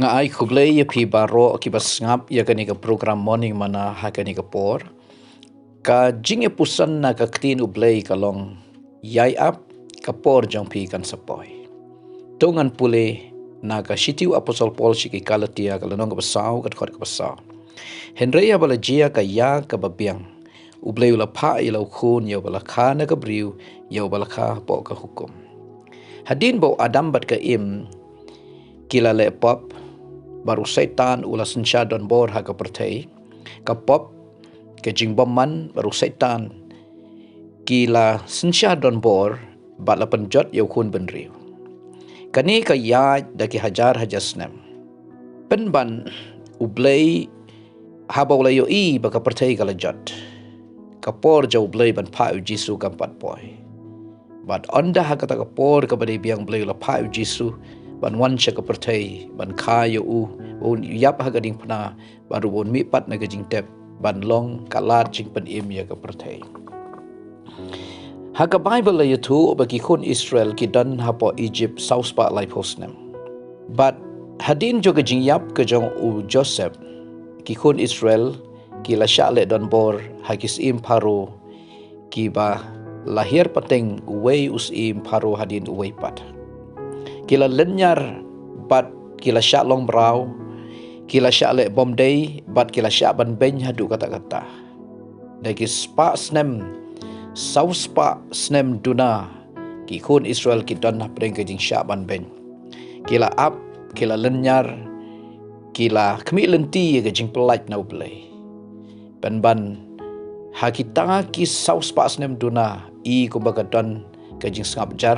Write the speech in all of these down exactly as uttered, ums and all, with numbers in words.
Ai khublei ïa phi baroh kiba sngap ïa kane ka program Morning Manna ha kane ka por. Ka jingïapuson na ka ktien U Blei ka long, ïai ap, ka por jong phi kan sa poi. To ngan pule na ka shithi u Apostol Paul sha ki Galatia ka lynnong kaba saw, ka dkhot kaba saw. Hynrei haba la jia ka ïa kaba biang, U Blei u la phah ïa la u khun ïa uba la kha na ka briew, ïa uba la kha hapoh ka hukum. Hadien ba u Adam bad ka Im ki la leh pop, bad u Soitan u la synshar donbor ha ka pyrthei. Ka pop, ka jingbymman bad u Soitan ki la synshar donbor bad la pynjot ïa u khun bynriew. Kane ka ïaid da ki hajar hajar snem. Pynban U Blei haba u la ïohi ba ka pyrthei ka la jot, ka por jong U Blei ban phah ïa u Jisu kam pat poi. Bad ynda ha kata ka por kaba dei biang, U Blei u la phah ïa u Jisu ban wan sha ka pyrthei, ban kha ïa u, ba un ïap ha ka diengphna, bad ruh ba un mihpat na ka jingtep, ban long ka lad jingpynim ïa ka pyrthei. Ha ka Baibl la ïathuh ba ki khun Israel ki don hapoh Egypt saw spah laiphew snem. Bad hadien jong ka jingïap ka jong u Joseph, ki khun Israel ki la shah leh donbor ha ki syiem Pharaoh, kiba la hiar pateng uwei u syiem Pharaoh hadien uwei pat. Ki la lynñiar bad ki la shah long mraw, ki la shah leh bymdei bad ki la shah ban beiñ haduh katta katta. Da ki spah snem, saw spah snem duna, ki khun Israel ki don hapdeng ka jingshah ban beiñ. Ki la ap, ki la lynñiar, ki la khmih lynti ïa ka jingpyllait na U Blei. Pynban ha kita ki saw spah snem duna, i kumba ka don ka jingsngap jar,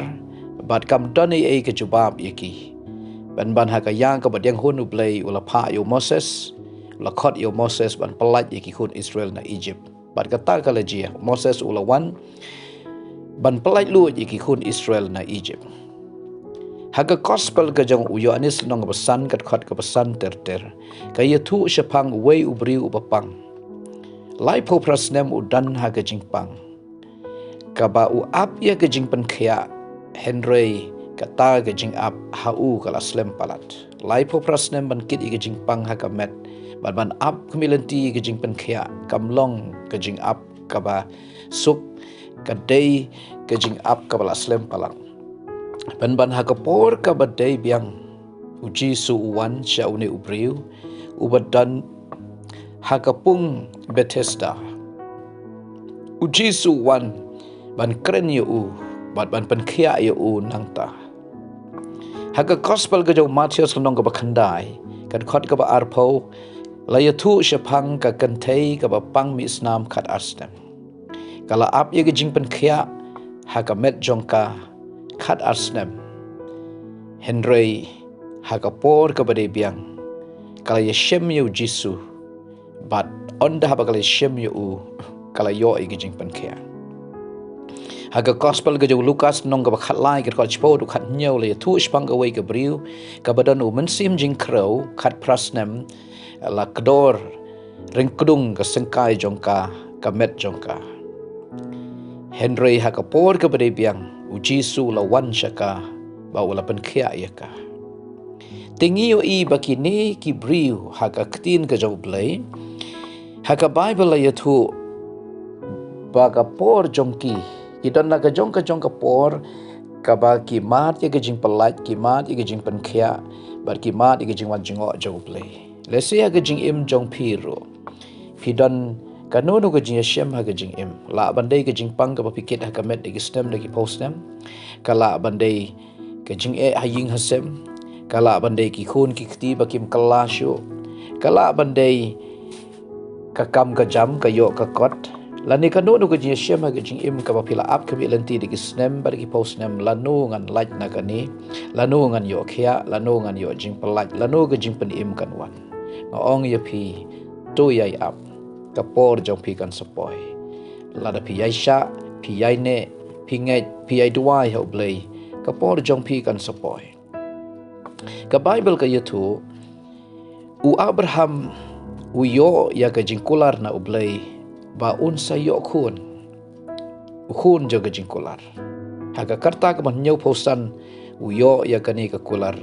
bad kam don ei ei ka jubab ïa ki. Pynban ha ka ïa kaba dang hun U Blei u la phah ïa u Moses, u la khot ïa u Moses ban pyllait ïa ki khun Israel na Egypt. Bad kata ka la jia, u Moses u la wan ban pyllait lut ïa ki khun Israel na Egypt. Ha ka gospel ka jong u Ïoannis lynnong kaba san, ka dkhot kaba san ter ter, ka ïathuh shaphang uwei u briew uba pang. Laiphew phra snem u don ha ka jingpang, kaba u ap ïa ka jingpynkhiah, hynrei kata ka jingap ha u ka la slem palat. Laiphew phra snem ban kit ïa ka jingpang ha ka met, bad ban ap khmih lynti ïa ka jingpynkhiah, kam long ka jingap kaba suk, ka dei ka jingap kaba la slem palat. Pynban ha ka por kaba dei biang, u Jisu u wan sha une u briew uba don ha ka pung Bethesda. U Jisu u wan ban kren ïa u bad ban pynkhiah ïa u nangta. Ha ka gospel ka jong u Mathaios lynnong kaba khyndai, ka dkhot kaba arphew, la ïathuh shaphang ka kynthei kaba pang mih snam khat ar snem. Ka la ap ïa ka jingpynkhiah ha ka met jong ka khat ar snem. Hynrei ha ka por kaba dei biang, ka la ïashem ïa u Jisu, bad ynda haba ka la ïashem ïa u, ka la ïoh ïa ka jingpynkhiah. Ha ka gospel ka jong u Lukas lynnong kaba khatlai, ka dkhot shiphew haduh khathynñiew, la ïathuh shaphang kawei ka briew kaba don u mynsiem jingkhrew khatphra snem, la kdor ryngkdung ka syngkai jong ka, ka met jong ka. Hynrei ha ka por kaba dei biang, u Jisu u la wan sha ka, bad u la pynkhiah ïa ka. Te ngi ïohi ba kine ki briew ha ka ktien ka jong U Blei, ha ka Baibl la ïathuh ba ka por jong ki, ki don la ka jong ka jong ka por, kaba ki mad ïa ka jingpyllait, ki mad ïa ka jingpynkhiah, bad ki mad ïa ka jingwan jngoh jong U Blei. Lehse ha ka jingim jong phi ruh, phi don kano kano ka jingïashem ha ka jingim. Lah ban dei ka jingpang kaba phi kit ha ka met da ki snem da ki phew snem. Ka lah ban dei ka jingeh ha ïing ha sem. Ka lah ban dei ki khun ki kti ba kim kylla shuh. Ka lah ban dei ka kam ka jam, ka ïoh ka kot. Lane kano kano ka jingïashem ha ka jingim kaba phi la ap khmih lynti da ki snem bad da ki phew snem, lano ngan lait na kane, lano ngan ïoh khiah, lano ngan ïoh jingpyllait, lano ka jingpynim kan wan. Nga ong ïa phi, to ïai ap, ka por jong phi kan sa poi. Lada phi ïai shah, phi ïai neh, phi ngeit, phi ïai duwai ha U Blei, ka por jong phi kan sa poi. Ka Baibl ka ïathuh, u Abraham u ïoh ïa ka jingkular na U Blei ba un sa ïoh khun. U khun jong ka jingkular. Ha ka kyrta kaba hynñiewphew san u ïoh ïa kane ka kular.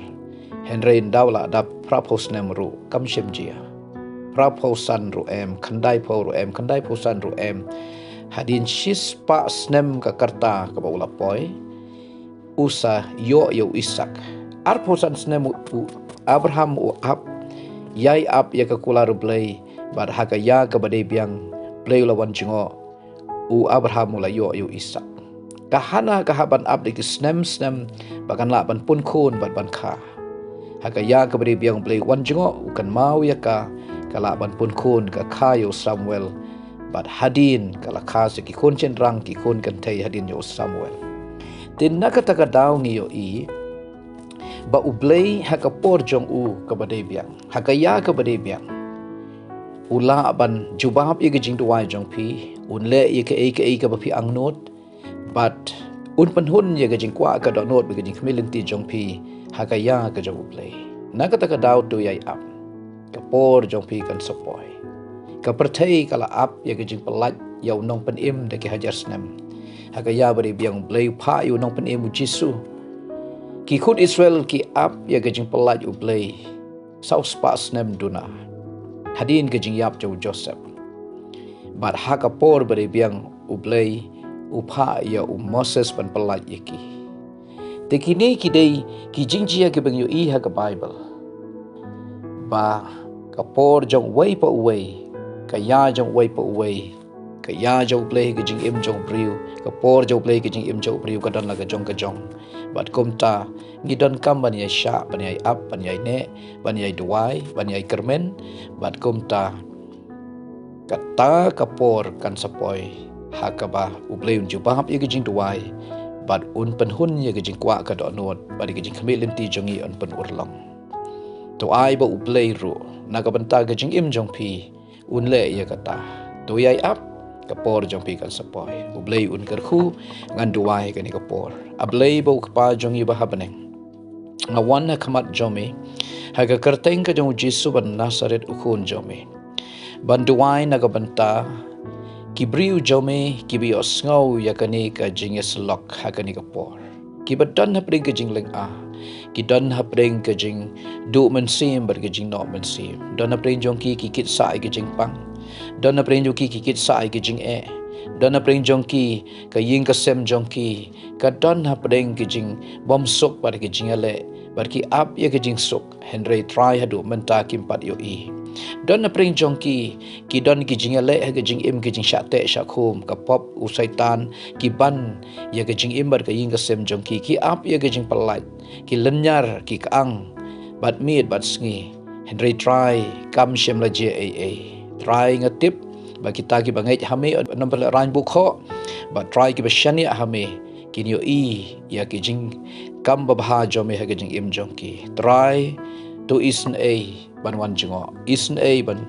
Hynrei ynda u la dap phraphew snem ruh kam shym jia. Phraphew san ruh em, khyndaiphew ruh em, khyndaiphew san ruh em. Hadien shispah snem ka karta kaba u la poi, u sa ïoh ïa u Isaak. Arphew san snem u, u Abraham u ap, ïai ap ïa ka kular U Blei, bad ha ka ïa kaba dei biang, Blei u la wan jngoh, u Abraham u la ïoh ïa u Isaak. Ka Hana ka hap ban ap da ki snem snem ba kan lah ban pun khun bad ban kha. Ha ka ïa kaba dei biang Blei u wan jngoh, u kynmaw ïa ka, ka lah ban pun khun, ka kha ïa u Samuel. Bad hadien ka la kha sa ki khun shynrang, ki khun kynthei hadien ïa u Samuel. Te na kata ka daw ngi ïohi ba U Blei ha ka por jong u kaba dei biang, ha ka ïa kaba dei biang, u lah ban jubab ïa ka jingduwai jong phi, un leh ïa kaei kaei kaba phi angnud, bad un pynhun ïa ka jingkwah ka dohnud bad ka jingkhmih lynti jong phi ha ka ïa ka jong U Blei. Na kata ka daw to ïai ap, ka por jong phi kan sa poi. Ka pyrthei ka la ap ïa ka jingpyllait ïa u Nongpynim da ki hajar snem. Ha ka ïa ba dei biang U Blei u phah ïa u Nongpynim U Jisu. Ki khun Israel ki ap ïa ka jingpyllait U Blei saw spah snem duna, hadien ka jingïap jong u Joseph. Bad ha ka por ba dei biang U Blei u phah ïa u Moses ban pyllait ïa ki. Te kine ki dei ki jingjia kiba ngi ïohi ha ka Baibl, ba ka por jong uwei pa uwei, ka ïa jong uwei pa uwei, ka ïa jong U Blei ka jingim jong u briew, ka por jong U Blei ka jingim jong u briew ka don la ka jong ka jong. Bad kumta ngi donkam ban ïai shah, ban ïai ap, ban ïai neh, ban ïai duwai, ban ïai kyrmen. Bad kumta kata ka por kan sa poi ha kaba U Blei un jubab ïa ka jingduwai, bad un pynhun ïa ka jingkwah ka dohnud, bad ïa ka jingkhmih lynti jong ngi un pynurlong. To ai ba U Blei ruh na ka bynta ka jingim jong phi un leh ïa kata. To ïai ap, ka por jong phi kan sa poi. U Blei un kyrkhu. Ngan duwai kane ka por. A Blei ba u Kpa jong ngi ba ha bneng, nga wan ha khmat jong me ha ka kyrteng ka jong u Jisu ba Nasaret u Khun jong me, ban duwai na ka bynta ki briew jong me kiba ïohsngew ïa kane ka jingïasyllok ha kane ka por, kiba don hapdeng ka jinglynga, ki don hapdeng ka jingduh mynsiem bad ka jingnoh mynsiem. Don hapdeng jong ki ki kit sah ïa ka jingpang. Don hapdeng jong ki ki kit sah ïa ka jingeh. Don hapdeng jong ki ka ïing ka sem jong ki ka don hapdeng ka jingbymsuk bad ka jingïaleh, bad ki ap ïa ka jingsuk, hynrei Trai haduh mynta kim pat ïohi. Don hapdeng jong ki ki don ki jingïaleh ha ka jingim, ka jingshah teh shah khum, ka pop, u Soitan, ki ban ïa ka jingim bad ka ïing ka sem jong ki, ki ap ïa ka jingpyllait, ki lynñiar, ki kyang bad miet bad sngi. Hynrei Trai kam shym la jia ei ei. Trai nga tip ba kita kiba ngeit ha me, nongpynlehrain bukhoh, bad Trai kiba shaniah ha me, kin ïohi ïa ki jingkam babha jong me ha ka jingim jong ki. Trai, to isynei ban wan jngoh, isynei ban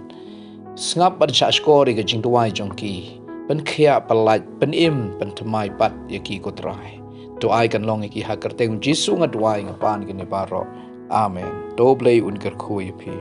sngap ban shahshkor ïa ka jingduwai jong ki. Pynkhiah, pyllait, pynim, pynthymmai pat ïa ki, ko Trai. To ai kan long ïa ki, ha kyrteng u Jisu nga duwai, nga pan kine baroh. Amen. To Blei un kyrkhu ïa phi.